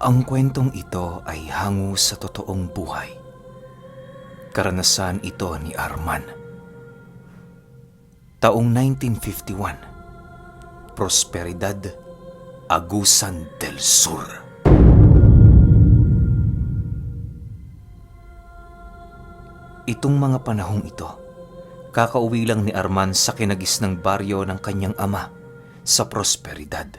Ang kwentong ito ay hango sa totoong buhay. Karanasan ito ni Arman. Taong 1951, Prosperidad, Agusan del Sur. Itong mga panahong ito, kakauwi lang ni Arman sa kinagis ng baryo ng kanyang ama sa Prosperidad.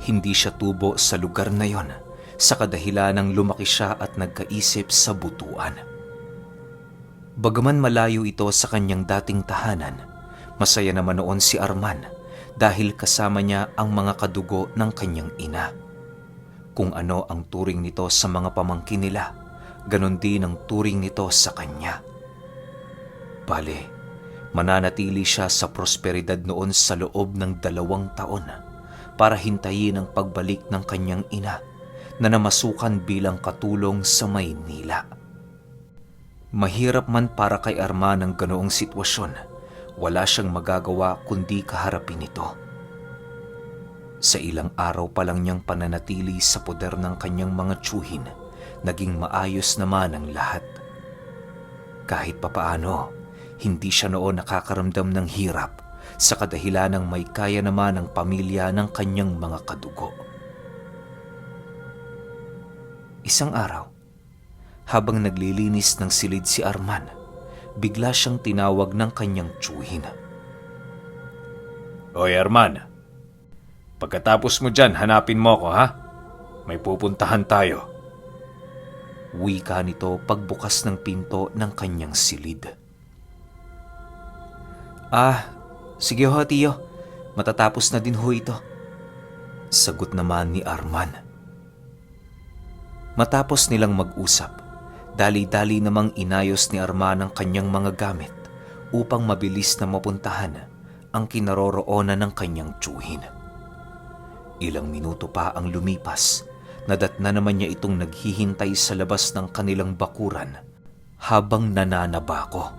Hindi siya tubo sa lugar na yon sa kadahilan ng lumaki siya at nagkaisip sa Butuan. Bagaman malayo ito sa kanyang dating tahanan, masaya naman noon si Arman dahil kasama niya ang mga kadugo ng kanyang ina. Kung ano ang turing nito sa mga pamangkin nila, ganon din ang turing nito sa kanya. Bale, mananatili siya sa Prosperidad noon sa loob ng 2 taon para hintayin ang pagbalik ng kanyang ina na namasukan bilang katulong sa Maynila. Mahirap man para kay Arman ang ganoong sitwasyon, wala siyang magagawa kundi kaharapin ito. Sa ilang araw pa lang niyang pananatili sa poder ng kanyang mga tiyuhin, naging maayos naman ang lahat. Kahit papaano, hindi siya noon nakakaramdam ng hirap sa kadahilan ng may kaya naman ang pamilya ng kanyang mga kadugo. Isang araw, habang naglilinis ng silid si Arman, bigla siyang tinawag ng kanyang tiyuhin. Oy Arman, pagkatapos mo dyan, hanapin mo ko ha? May pupuntahan tayo. Wika nito pagbukas ng pinto ng kanyang silid. Ah, sige ho, tiyo. Matatapos na din ho ito. Sagot naman ni Arman. Matapos nilang mag-usap, dali-dali namang inayos ni Arman ang kanyang mga gamit upang mabilis na mapuntahan ang kinaroroonan ng kanyang tiyuhin. Ilang minuto pa ang lumipas, nadatna naman niya itong naghihintay sa labas ng kanilang bakuran habang nananabako.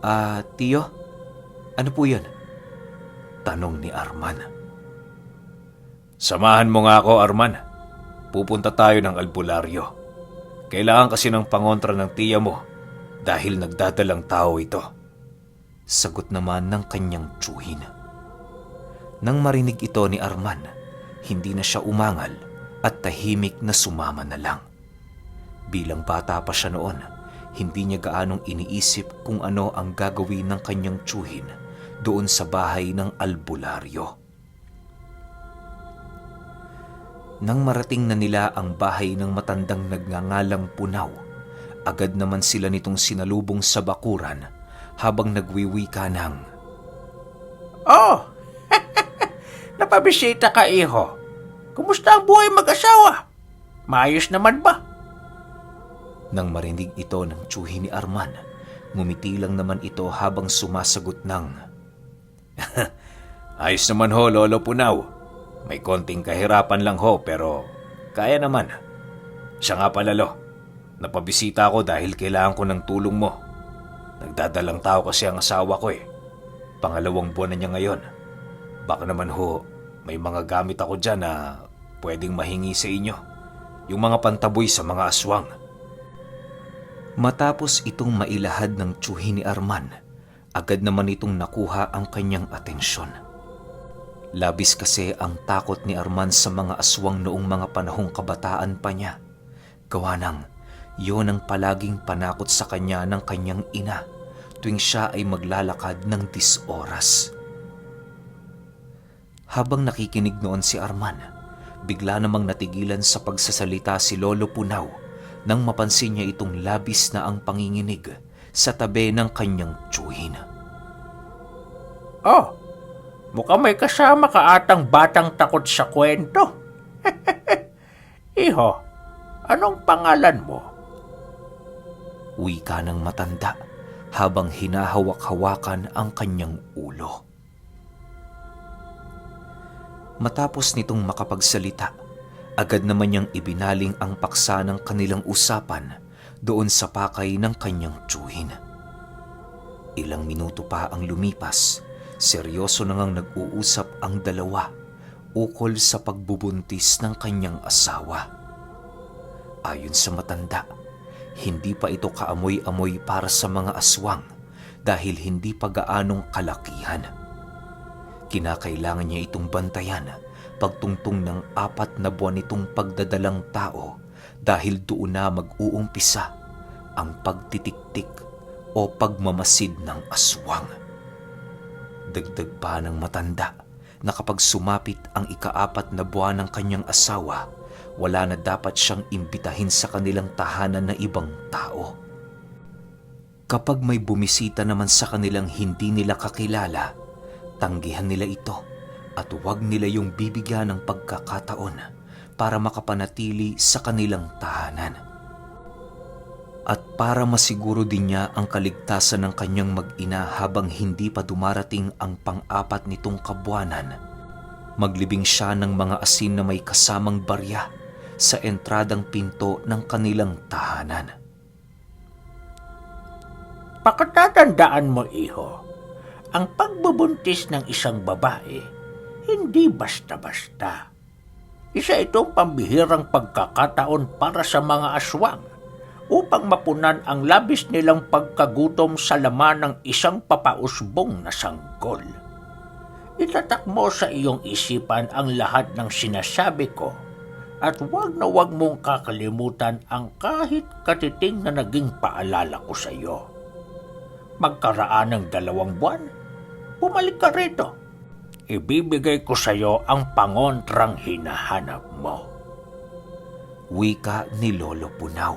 Ah, tiyo? Ano po yun? Tanong ni Arman. Samahan mo nga ako, Arman. Pupunta tayo ng albularyo. Kailangan kasi ng pangontra ng tiya mo dahil nagdadalang tao ito. Sagot naman ng kanyang tiyuhin. Nang marinig ito ni Arman, hindi na siya umangal at tahimik na sumama na lang. Bilang bata pa siya noon, hindi niya gaanong iniisip kung ano ang gagawin ng kanyang tiyuhin doon sa bahay ng albularyo. Nang marating na nila ang bahay ng matandang nagngangalang Punaw, agad naman sila nitong sinalubong sa bakuran habang nagwiwika ng, Oh! Napabisita ka, iho. Kumusta ang buhay mag-asawa? Maayos naman ba? Nang marinig ito ng tiyuhin ni Arman, ngumiti lang naman ito habang sumasagot ng, Ayos naman ho, Lolo Punaw. May konting kahirapan lang ho, pero kaya naman. Siya nga pala, Lo. Napabisita ako dahil kailangan ko ng tulong mo. Nagdadalang tao kasi ang asawa ko. 2 buwan na niya ngayon. Baka naman ho, may mga gamit ako dyan na pwedeng mahingi sa inyo. Yung mga pantaboy sa mga aswang. Matapos itong mailahad ng tiyuhin ni Arman, agad naman itong nakuha ang kanyang atensyon. Labis kasi ang takot ni Arman sa mga aswang noong mga panahong kabataan pa niya. Gawa ng yun ang palaging panakot sa kanya ng kanyang ina tuwing siya ay maglalakad ng 10 oras. Habang nakikinig noon si Arman, bigla namang natigilan sa pagsasalita si Lolo Punaw nang mapansin niya itong labis na ang panginginig sa tabi ng kanyang tiyuhin. Oh, mukhang may kasama ka atang batang takot sa kwento. Iho, anong pangalan mo? Wika ng matanda habang hinahawak-hawakan ang kanyang ulo. Matapos nitong makapagsalita, agad naman niyang ibinaling ang paksa ng kanilang usapan doon sa pakay ng kanyang tiyuhin. Ilang minuto pa ang lumipas, seryoso na ngang nag-uusap ang dalawa ukol sa pagbubuntis ng kanyang asawa. Ayon sa matanda, hindi pa ito kaamoy-amoy para sa mga aswang dahil hindi pa gaanong kalakihan. Kinakailangan niya itong bantayan pagtungtong ng 4 na buwan nitong pagdadalang tao dahil doon na mag-uumpisa ang pagtitiktik o pagmamasid ng aswang. Dagdag pa ng matanda na kapag sumapit ang 4 na buwan ng kanyang asawa, wala na dapat siyang imbitahin sa kanilang tahanan na ibang tao. Kapag may bumisita naman sa kanilang hindi nila kakilala, tanggihan nila ito at huwag nila yung bibigyan ng pagkakataon para makapanatili sa kanilang tahanan. At para masiguro din niya ang kaligtasan ng kanyang mag-ina habang hindi pa dumarating ang pang-apat nitong kabuwanan, maglibing siya ng mga asin na may kasamang barya sa entradang pinto ng kanilang tahanan. Pakatatandaan mo, iho, ang pagbubuntis ng isang babae, hindi basta-basta. Isa itong pambihirang pagkakataon para sa mga aswang upang mapunan ang labis nilang pagkagutom sa laman ng isang papausbong na sanggol. Itatak mo sa iyong isipan ang lahat ng sinasabi ko at huwag na huwag mong kakalimutan ang kahit katiting na naging paalala ko sa iyo. Magkaraan ng 2 buwan, bumalik ka rito. Ibibigay ko sa iyo ang pangontrang hinahanap mo. Wika ni Lolo Punaw.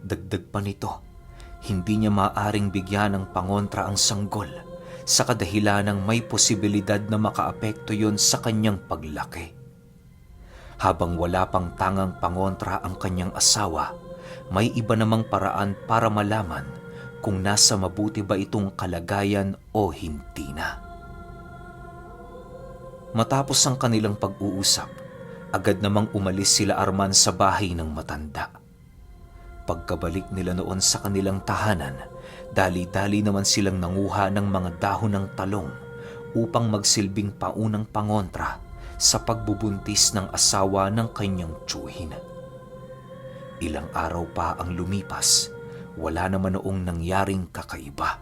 Dagdag pa nito, hindi niya maaring bigyan ng pangontra ang sanggol sa kadahilanang may posibilidad na makaapekto yon sa kanyang paglaki. Habang wala pang tangang pangontra ang kanyang asawa, may iba namang paraan para malaman kung nasa mabuti ba itong kalagayan o hindi na. Matapos ang kanilang pag-uusap, agad namang umalis sila Arman sa bahay ng matanda. Pagkabalik nila noon sa kanilang tahanan, dali-dali naman silang nanguha ng mga dahon ng talong upang magsilbing paunang pangontra sa pagbubuntis ng asawa ng kanyang tiyuhin. Ilang araw pa ang lumipas, wala naman noong nangyaring kakaiba.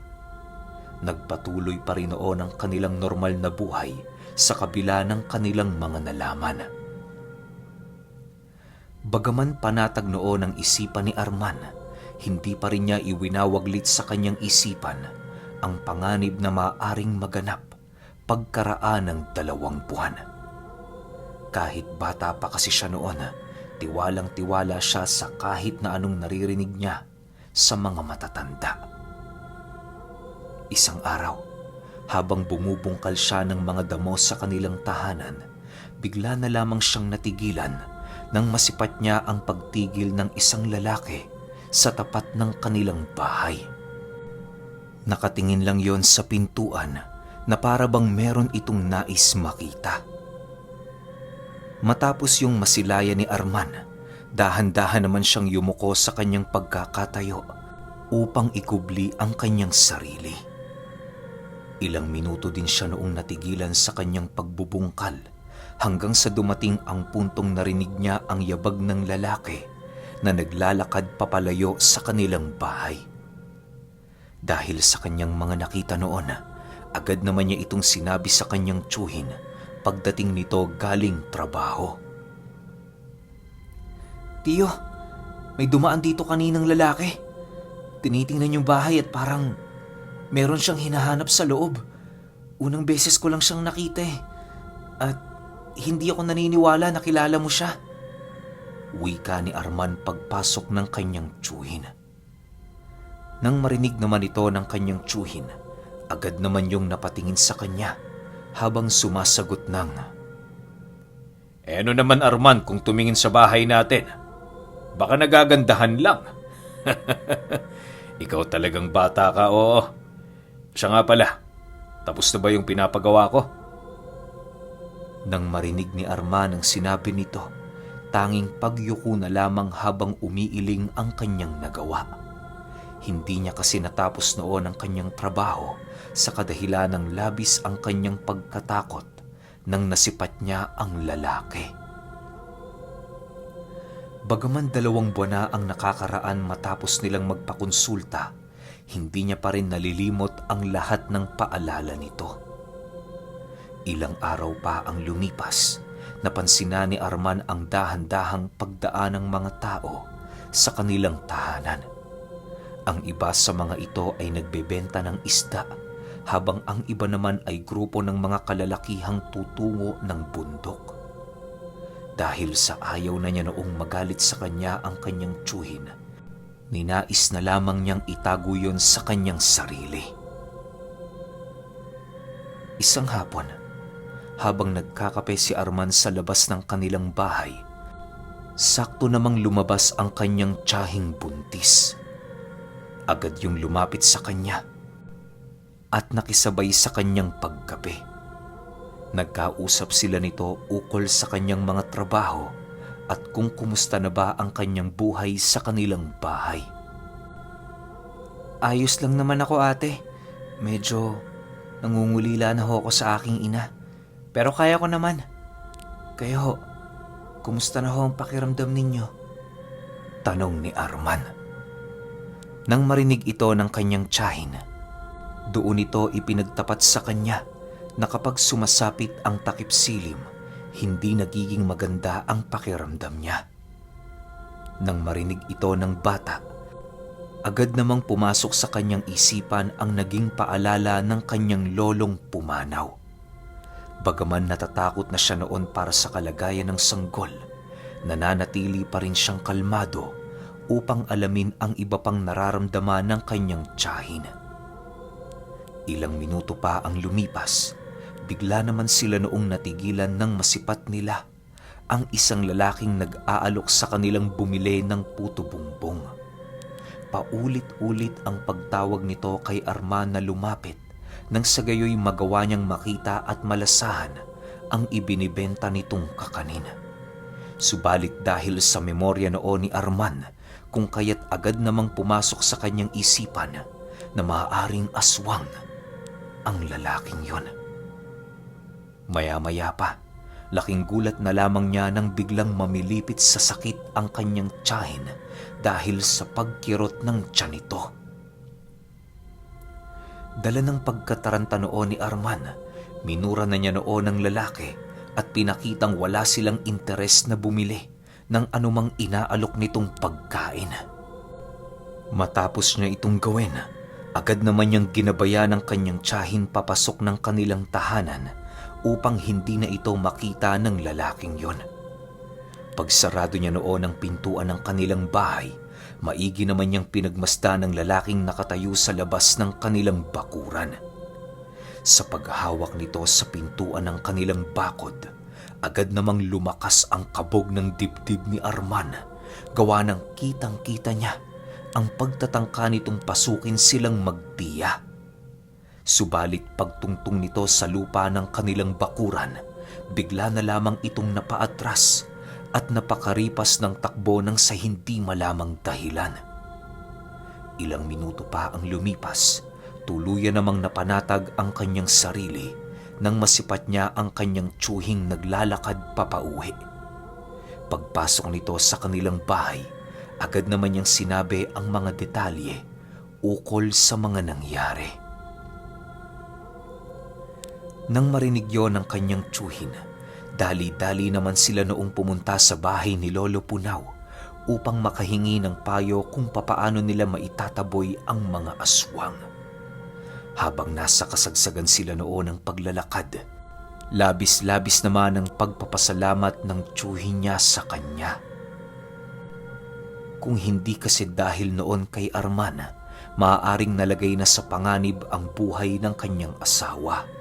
Nagpatuloy pa rin noon ang kanilang normal na buhay sa kabila ng kanilang mga nalaman. Bagaman panatag noon ang isipan ni Arman, hindi pa rin niya iwinawaglit sa kanyang isipan ang panganib na maaaring maganap pagkaraan ng 2 buwan. Kahit bata pa kasi siya noon, tiwalang tiwala siya sa kahit na anong naririnig niya sa mga matatanda. Isang araw, habang bumubungkal siya ng mga damo sa kanilang tahanan, bigla na lamang siyang natigilan nang masipat niya ang pagtigil ng isang lalaki sa tapat ng kanilang bahay. Nakatingin lang yon sa pintuan na para bang meron itong nais makita. Matapos yung masilayan ni Arman, dahan-dahan naman siyang yumuko sa kanyang pagkakatayo upang ikubli ang kanyang sarili. Ilang minuto din siya noong natigilan sa kanyang pagbubungkal hanggang sa dumating ang puntong narinig niya ang yabag ng lalaki na naglalakad papalayo sa kanilang bahay. Dahil sa kanyang mga nakita noon, agad naman niya itong sinabi sa kanyang tiyuhin pagdating nito galing trabaho. "Tiyo, may dumaan dito kaninang lalaki. Tinitingnan yung bahay at parang meron siyang hinahanap sa loob. Unang beses ko lang siyang nakita eh. At hindi ako naniniwala na kilala mo siya." Wika ni Arman pagpasok ng kanyang tiyuhin. Nang marinig naman ito ng kanyang tiyuhin, agad naman yung napatingin sa kanya habang sumasagot ng, "Eh ano naman, Arman, kung tumingin sa bahay natin? Baka nagagandahan lang. Ikaw talagang bata ka, oo. Siya nga pala, tapos na ba yung pinapagawa ko?" Nang marinig ni Arman ang sinabi nito, tanging pagyuko na lamang habang umiiling ang kanyang nagawa. Hindi niya kasi natapos noon ang kanyang trabaho sa kadahilan ng labis ang kanyang pagkatakot. nang nasipat niya ang lalaki. Bagaman 2 buwan na ang nakakaraan matapos nilang magpakonsulta, hindi niya pa rin nalilimot ang lahat ng paalala nito. Ilang araw pa ang lumipas, napansin na ni Arman ang dahan-dahang pagdaan ng mga tao sa kanilang tahanan. Ang iba sa mga ito ay nagbebenta ng isda, habang ang iba naman ay grupo ng mga kalalakihang tutungo ng bundok. Dahil sa ayaw na niya noong magalit sa kanya ang kanyang tiyuhin, ninais na lamang niyang itago yon sa kanyang sarili. Isang hapon, habang nagkakape si Arman sa labas ng kanilang bahay, sakto namang lumabas ang kanyang tiyahing buntis. Agad yung lumapit sa kanya at nakisabay sa kanyang pagkape. Nagkausap sila nito ukol sa kanyang mga trabaho at kung kumusta na ba ang kanyang buhay sa kanilang bahay. "Ayos lang naman ako, ate. Medyo nangungulila na ho ako sa aking ina. Pero kaya ko naman. Kayo ho, kumusta na ho ang pakiramdam ninyo?" Tanong ni Arman. Nang marinig ito ng kanyang tiyahin, doon ito ipinagtapat sa kanya na kapag sumasapit ang takip silim, hindi nagiging maganda ang pakiramdam niya. Nang marinig ito ng bata, agad namang pumasok sa kanyang isipan ang naging paalala ng kanyang lolong pumanaw. Bagaman natatakot na siya noon para sa kalagayan ng sanggol, nananatili pa rin siyang kalmado upang alamin ang iba pang nararamdaman ng kanyang tiyahin. Ilang minuto pa ang lumipas, bigla naman sila noong natigilan nang masipat nila ang isang lalaking nag-aalok sa kanilang bumili ng puto bumbong. Paulit-ulit ang pagtawag nito kay Arman na lumapit nang sa gayo'y magawa niyang makita at malasahan ang ibinibenta nitong kakanin. Subalit dahil sa memorya noon ni Arman, kung kaya't agad namang pumasok sa kanyang isipan na maaaring aswang ang lalaking yon. Maya-maya pa, laking gulat na lamang niya nang biglang mamilipit sa sakit ang kanyang tiyahin dahil sa pagkirot ng tiyan nito. Dala ng pagkataranta noon ni Arman, minura na niya noon ang lalaki at pinakitang wala silang interes na bumili ng anumang inaalok nitong pagkain. Matapos niya itong gawin, agad naman niyang ginabayan ang kanyang tiyahin papasok ng kanilang tahanan upang hindi na ito makita ng lalaking yon. Pagsarado niya noon ang pintuan ng kanilang bahay, maigi naman niyang pinagmasdan ang lalaking nakatayo sa labas ng kanilang bakuran. Sa paghawak nito sa pintuan ng kanilang bakod, agad namang lumakas ang kabog ng dibdib ni Arman, gawa ng kitang-kita niya ang pagtatangka nitong pasukin silang magtiya. Subalit pagtungtong nito sa lupa ng kanilang bakuran, bigla na lamang itong napaatras at napakaripas ng takbo ng sa hindi malamang dahilan. Ilang minuto pa ang lumipas, tuluyan namang napanatag ang kanyang sarili nang masipat niya ang kanyang tiyuhing naglalakad papauwi. Pagpasok nito sa kanilang bahay, agad naman niyang sinabi ang mga detalye ukol sa mga nangyari. Nang marinig yon ng kanyang tiyuhin, dali-dali naman sila noong pumunta sa bahay ni Lolo Punaw upang makahingi ng payo kung papaano nila maitataboy ang mga aswang. Habang nasa kasagsagan sila noon ng paglalakad, labis-labis naman ang pagpapasalamat ng tiyuhin niya sa kanya. Kung hindi kasi dahil noon kay Arman, maaaring nalagay na sa panganib ang buhay ng kanyang asawa.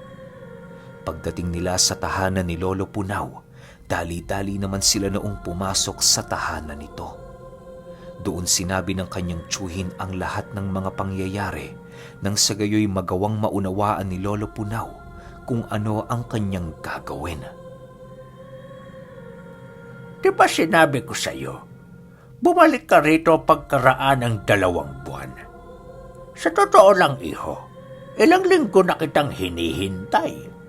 Pagdating nila sa tahanan ni Lolo Punaw, dali-dali naman sila noong pumasok sa tahanan nito. Doon sinabi ng kanyang tiyuhin ang lahat ng mga pangyayari nang sa gayo'y magawang maunawaan ni Lolo Punaw kung ano ang kanyang gagawin. Di ba sinabi ko sa iyo, bumalik ka rito pagkaraan ng 2 buwan. Sa totoo lang, iho, ilang linggo na kitang hinihintay.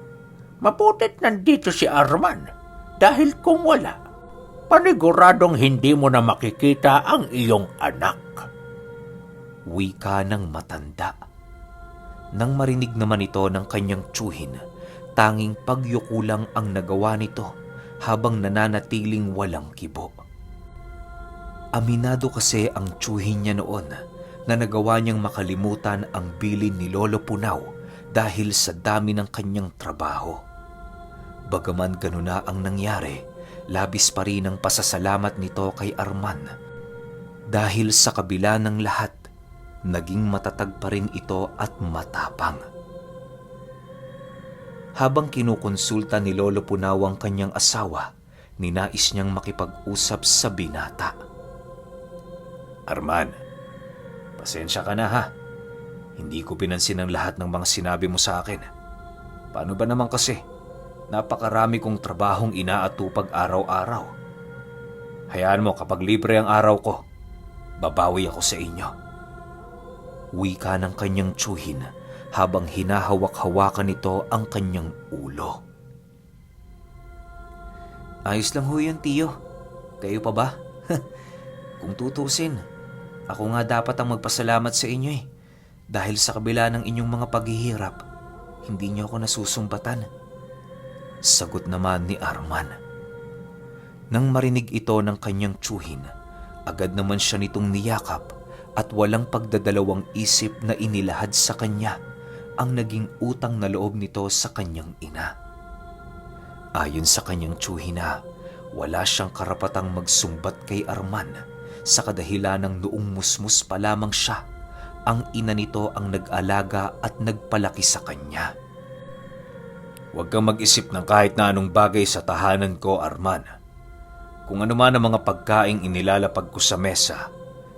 Mabuti't nandito si Arman dahil kung wala, paniguradong hindi mo na makikita ang iyong anak. Wika ng matanda. Nang marinig naman ito ng kanyang tiyuhin, tanging pagyuko lang ang nagawa nito habang nananatiling walang kibo. Aminado kasi ang tiyuhin niya noon na nagawa niyang makalimutan ang bilin ni Lolo Punaw dahil sa dami ng kanyang trabaho. Bagaman gano'n na ang nangyari, labis pa rin ang pasasalamat nito kay Arman. Dahil sa kabila ng lahat, naging matatag pa rin ito at matapang. Habang kinukonsulta ni Lolo Punaw ang kanyang asawa, ninais niyang makipag-usap sa binata. Arman, pasensya ka na ha. Hindi ko pinansin ang lahat ng mga sinabi mo sa akin. Paano ba naman kasi? Napakarami kong trabahong inaatupag araw-araw. Hayaan mo kapag libre ang araw ko, babawi ako sa inyo. Wika ng kanyang tiyuhin habang hinahawak-hawakan nito ang kanyang ulo. Ayos lang ho yun, tiyo. Kayo pa ba? Kung tutusin, ako nga dapat ang magpasalamat sa inyo eh. Dahil sa kabila ng inyong mga paghihirap, hindi niyo ako nasusumbatan. Sagot naman ni Arman. Nang marinig ito ng kanyang tiyuhin, agad naman siya nitong niyakap at walang pagdadalawang isip na inilahad sa kanya ang naging utang na loob nito sa kanyang ina. Ayon sa kanyang tiyuhin na wala siyang karapatang magsumbat kay Arman sa kadahilanang noong musmus pa lamang siya, ang ina nito ang nag-alaga at nagpalaki sa kanya. Huwag kang mag-isip ng kahit na anong bagay sa tahanan ko, Arman. Kung ano man ang mga pagkaing inilalapag ko sa mesa,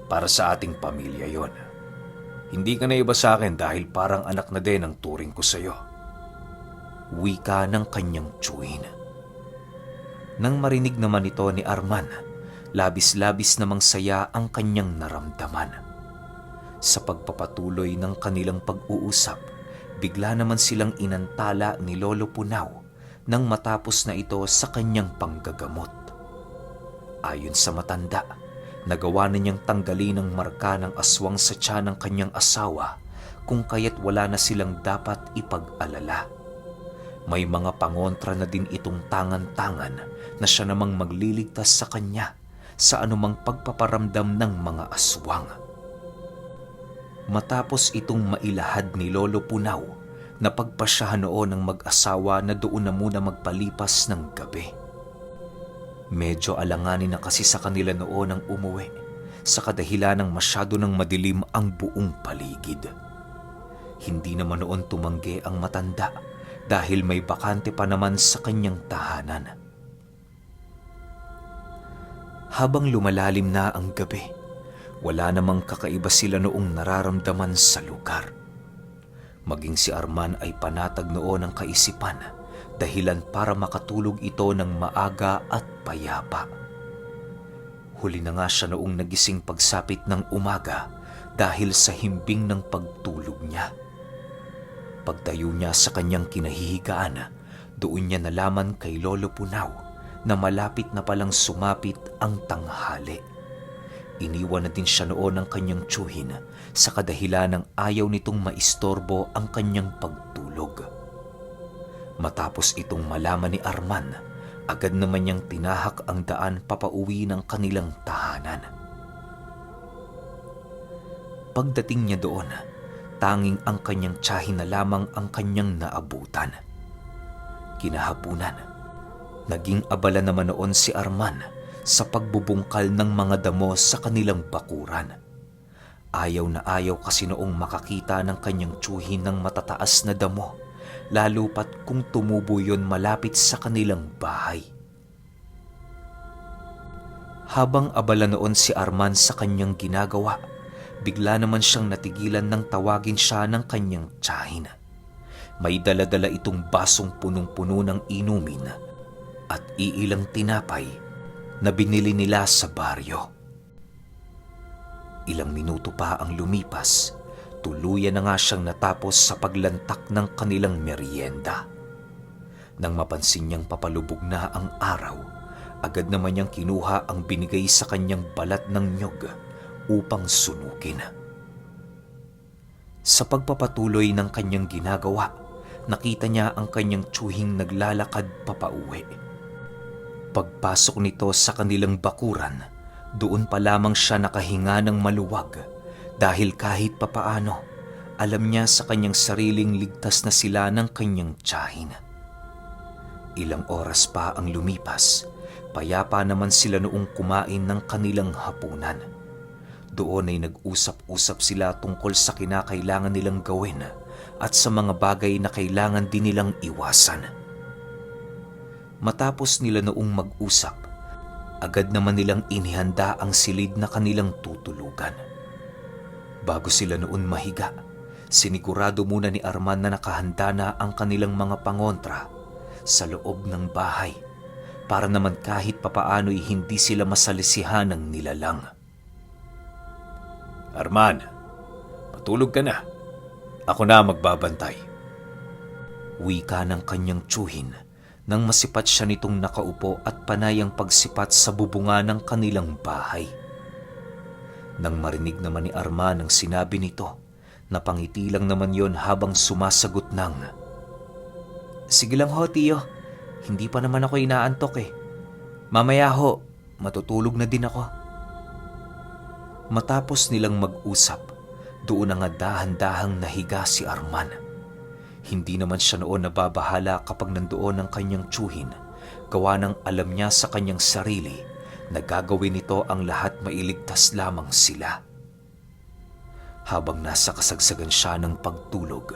para sa ating pamilya yon. Hindi ka na iba sa akin dahil parang anak na din ang turing ko sa'yo. Wika ng kanyang tiyuhin. Nang marinig naman ito ni Arman, labis-labis namang saya ang kanyang naramdaman. Sa pagpapatuloy ng kanilang pag-uusap, bigla naman silang inantala ni Lolo Punaw nang matapos na ito sa kanyang panggagamot. Ayon sa matanda, nagawa na niyang tanggalin ang marka ng aswang sa tiyan ng kanyang asawa kung kaya't wala na silang dapat ipag-alala. May mga pangontra na din itong tangan-tangan na siya namang magliligtas sa kanya sa anumang pagpaparamdam ng mga aswang. Matapos itong mailahad ni Lolo Punaw, napagpasyahan noon ng mag-asawa na doon na muna magpalipas ng gabi. Medyo alanganin na kasi sa kanila noon ang umuwi sa kadahilan ng masyado ng madilim ang buong paligid. Hindi naman noon tumanggi ang matanda dahil may bakante pa naman sa kanyang tahanan. Habang lumalalim na ang gabi, wala namang kakaiba sila noong nararamdaman sa lugar. Maging si Arman ay panatag noon ang kaisipan, dahilan para makatulog ito ng maaga at payapa. Huli na nga siya noong nagising pagsapit ng umaga dahil sa himbing ng pagtulog niya. Pagtayo niya sa kanyang kinahihigaan, doon niya nalaman kay Lolo Punaw na malapit na palang sumapit ang tanghali. Iniwan na din siya noon ng kanyang tiyuhin sa kadahilan ng ayaw nitong maistorbo ang kanyang pagtulog. Matapos itong malaman ni Arman, agad naman niyang tinahak ang daan papauwi ng kanilang tahanan. Pagdating niya doon, tanging ang kanyang tiyahin na lamang ang kanyang naabutan. Kinahapunan, naging abala naman noon si Arman sa pagbubungkal ng mga damo sa kanilang bakuran. Ayaw na ayaw kasi noong makakita ng kanyang tiyuhin ng matataas na damo, lalo pat kung tumubo yon malapit sa kanilang bahay. Habang abala noon si Arman sa kanyang ginagawa, bigla naman siyang natigilan nang tawagin siya ng kanyang tiyahin. May dala-dala itong basong punong-puno ng inumin at iilang tinapay na binili nila sa baryo. Ilang minuto pa ang lumipas, tuluyan na nga siyang natapos sa paglantak ng kanilang merienda. Nang mapansin niyang papalubog na ang araw, agad naman niyang kinuha ang binigay sa kanyang balat ng nyog upang sunugin. Sa pagpapatuloy ng kanyang ginagawa, nakita niya ang kanyang tiyuhing naglalakad papauwi. Pagpasok nito sa kanilang bakuran, doon pa lamang siya nakahinga ng maluwag dahil kahit papaano, alam niya sa kanyang sariling ligtas na sila ng kanyang tiyahin. Ilang oras pa ang lumipas, payapa naman sila noong kumain ng kanilang hapunan. Doon ay nag-usap-usap sila tungkol sa kinakailangan nilang gawin at sa mga bagay na kailangan din nilang iwasan. Matapos nila noong mag-usap, agad naman nilang inihanda ang silid na kanilang tutulugan. Bago sila noon mahiga, sinigurado muna ni Arman na nakahanda na ang kanilang mga pangontra sa loob ng bahay para naman kahit papaano'y hindi sila masalisihan ng nilalang. Arman, matulog ka na. Ako na magbabantay. Wika ng kanyang tiyuhin nang masipat siya nitong nakaupo at panay ang pagsipat sa bubunga ng kanilang bahay. Nang marinig naman ni Arman ang sinabi nito, napangiti lang naman yon habang sumasagot ng, "Sige lang ho, Tiyo. Hindi pa naman ako inaantok eh. Mamaya ho, matutulog na din ako." Matapos nilang mag-usap, doon na nga dahan-dahang nahiga si Arman. Hindi naman siya noon nababahala kapag nandoon ang kanyang tiyuhin, gawa ng alam niya sa kanyang sarili na gagawin nito ang lahat mailigtas lamang sila. Habang nasa kasagsagan siya ng pagtulog,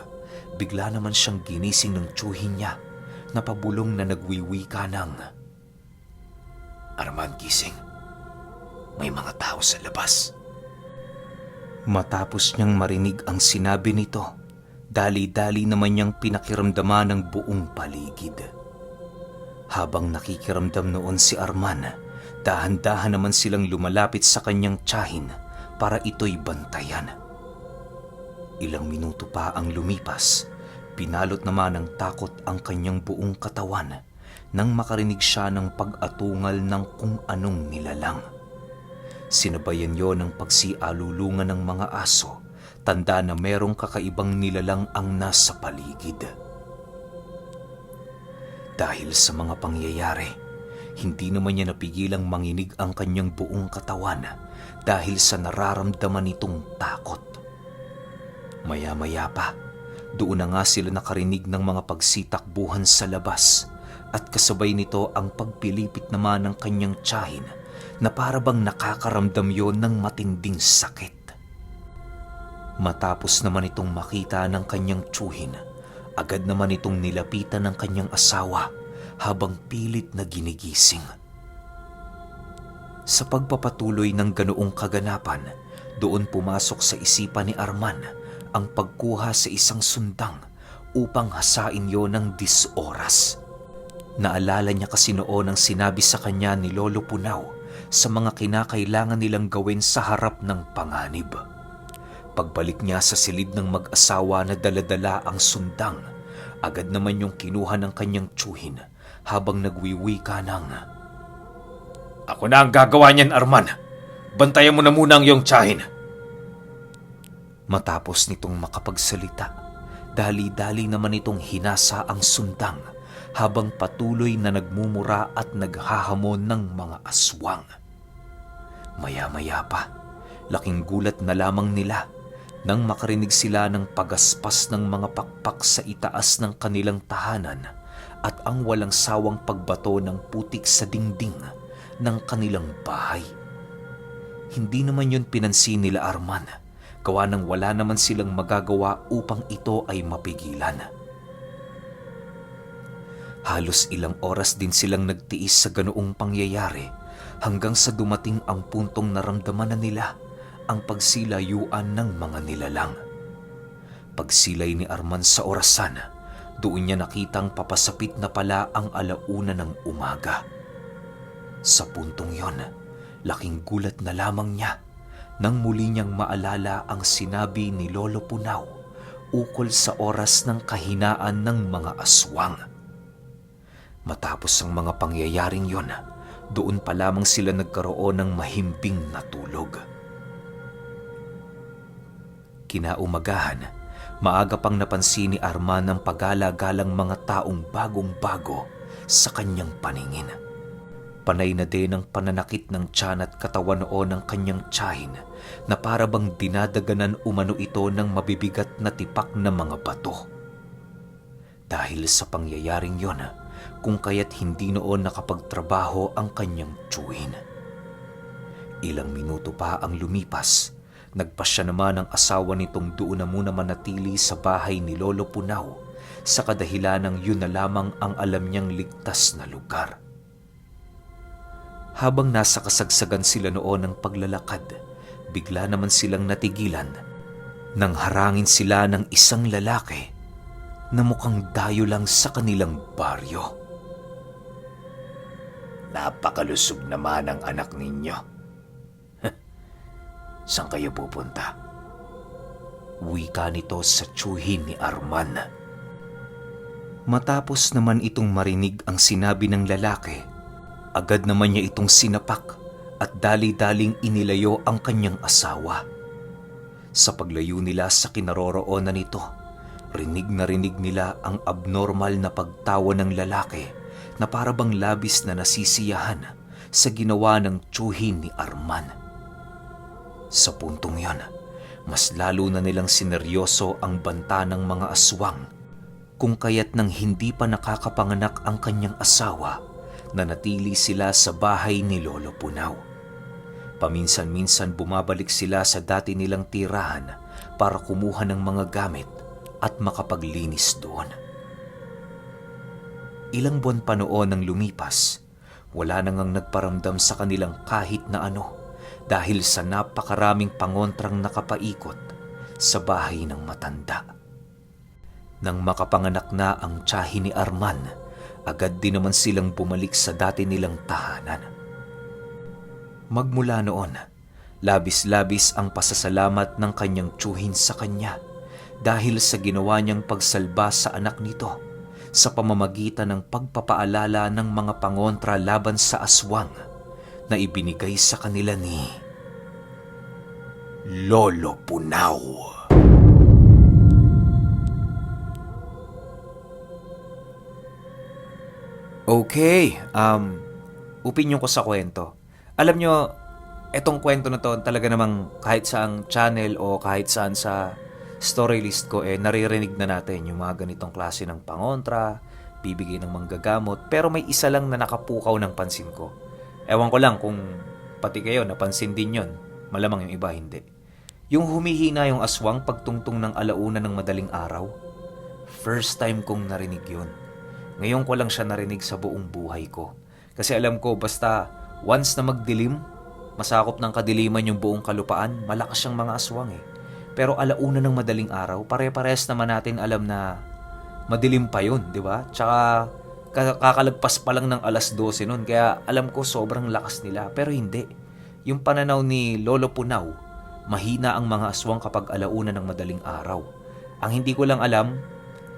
bigla naman siyang ginising ng tiyuhin niya na pabulong na nagwiwika ng, "Arman, gising. May mga tao sa labas." Matapos niyang marinig ang sinabi nito, dali-dali naman niyang pinakiramdaman ang buong paligid. Habang nakikiramdam noon si Arman, dahan-dahan naman silang lumalapit sa kanyang tiyahin para ito'y bantayan. Ilang minuto pa ang lumipas, pinalot naman ng takot ang kanyang buong katawan nang makarinig siya ng pag-atungal ng kung anong nilalang. Sinabayan yon ng pagsialulungan ng mga aso, tanda na merong kakaibang nilalang ang nasa paligid. Dahil sa mga pangyayari, hindi naman niya napigilang manginig ang kanyang buong katawan dahil sa nararamdaman nitong takot. Maya-maya pa, doon na nga sila nakarinig ng mga pagsitakbuhan sa labas at kasabay nito ang pagpilipit naman ng kanyang tiyahin na para bang nakakaramdam yon ng matinding sakit. Matapos naman itong makita ng kanyang tiyuhin, agad naman itong nilapitan ng kanyang asawa habang pilit na ginigising. Sa pagpapatuloy ng ganoong kaganapan, doon pumasok sa isipan ni Arman ang pagkuha sa isang sundang upang hasain yon ng 10 oras. Naalala niya kasi noon ang sinabi sa kanya ni Lolo Punaw sa mga kinakailangan nilang gawin sa harap ng panganib. Pagbalik niya sa silid ng mag-asawa na daladala ang sundang, agad naman yung kinuha ng kanyang tiyuhin habang nagwiwika ng, "Ako na ang gagawa niyan, Arman. Bantayan mo na muna ang iyong tiyahin." Matapos nitong makapagsalita, dali-dali naman itong hinasa ang sundang habang patuloy na nagmumura at naghahamon ng mga aswang. Maya-maya pa, laking gulat na lamang nila nang makarinig sila ng pagaspas ng mga pakpak sa itaas ng kanilang tahanan at ang walang sawang pagbato ng putik sa dingding ng kanilang bahay. Hindi naman yun pinansin nila Arman, gawa ng wala naman silang magagawa upang ito ay mapigilan. Halos ilang oras din silang nagtiis sa ganoong pangyayari hanggang sa dumating ang puntong naramdaman na nila ang pagsilayuan ng mga nilalang. Pagsilay ni Arman sa orasan, doon niya nakitang papasapit na pala ang 1:00 ng umaga. Sa puntong yon, laking gulat na lamang niya nang muli niyang maalala ang sinabi ni Lolo Punaw ukol sa oras ng kahinaan ng mga aswang. Matapos ang mga pangyayaring yon, doon pa lamang sila nagkaroon ng mahimbing na tulog. Kinaumagahan, maaga pang napansin ni Arman ang pagala-galang mga taong bagong-bago sa kanyang paningin. Panay na din ang pananakit ng tiyan at katawan noon ng kanyang tiyahin na para bang dinadaganan umano ito ng mabibigat na tipak na mga bato. Dahil sa pangyayaring yon, kung kaya't hindi noon nakapagtrabaho ang kanyang tiyuhin. Ilang minuto pa ang lumipas, nagpasya naman ang asawa nitong doon na muna manatili sa bahay ni Lolo Punaw sa kadahilanang yun na lamang ang alam niyang ligtas na lugar. Habang nasa kasagsagan sila noon ng paglalakad, bigla naman silang natigilan nang harangin sila ng isang lalaki na mukhang dayo lang sa kanilang baryo. Napakalusog naman ang anak ninyo. Saan kayo pupunta? Wika nito sa tiyuhin ni Arman. Matapos naman itong marinig ang sinabi ng lalaki, agad naman niya itong sinapak at dali-daling inilayo ang kanyang asawa. Sa paglayo nila sa kinaroroonan nito, rinig na rinig nila ang abnormal na pagtawa ng lalaki na para bang labis na nasisiyahan sa ginawa ng tiyuhin ni Arman. Sa puntong yon, mas lalo na nilang sineryoso ang banta ng mga aswang, kung kaya't nang hindi pa nakakapanganak ang kanyang asawa, nanatili sila sa bahay ni Lolo Punaw. Paminsan-minsan bumabalik sila sa dati nilang tirahan para kumuha ng mga gamit at makapaglinis doon. Ilang buwan pa noon ang lumipas, wala nang ang nagparamdam sa kanilang kahit na ano dahil sa napakaraming pangontrang nakapaikot sa bahay ng matanda. Nang makapanganak na ang tiyahin ni Arman, agad din naman silang bumalik sa dati nilang tahanan. Magmula noon, labis-labis ang pasasalamat ng kanyang tiyuhin sa kanya dahil sa ginawa niyang pagsalba sa anak nito sa pamamagitan ng pagpapaalala ng mga pangontra laban sa aswang na ibinigay sa kanila ni Lolo Punaw. Okay, opinion ko sa kwento. Alam nyo, etong kwento na to talaga namang kahit saang channel o kahit saan sa story list ko, naririnig na natin yung mga ganitong klase ng pangontra, bibigay ng manggagamot, pero may isa lang na nakapukaw ng pansin ko. Ewan ko lang kung pati kayo napansin din yun, malamang yung iba hindi. Yung humihina yung aswang pagtungtong ng 1:00 ng madaling araw, first time kong narinig yun. Ngayon ko lang siya narinig sa buong buhay ko. Kasi alam ko basta once na magdilim, masakop ng kadiliman yung buong kalupaan, malakas siyang mga aswang. Pero 1:00 ng madaling araw, pare-pares naman natin alam na madilim pa yun, di ba? Tsaka kakalagpas pa lang ng 12:00 nun, kaya alam ko sobrang lakas nila. Pero hindi. Yung pananaw ni Lolo Punaw, mahina ang mga aswang kapag 1:00 ng madaling araw. Ang hindi ko lang alam,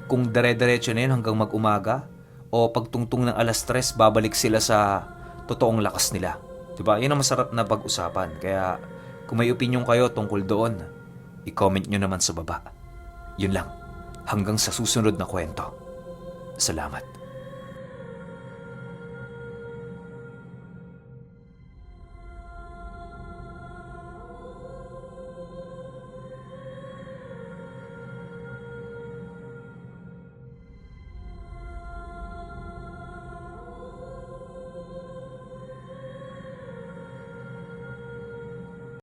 kung dere-derecho na yun hanggang mag-umaga o pagtungtong ng 3:00 babalik sila sa totoong lakas nila. Diba? Yun ang masarap na pag-usapan. Kaya kung may opinion kayo tungkol doon, i-comment nyo naman sa baba. Yun lang. Hanggang sa susunod na kwento. Salamat.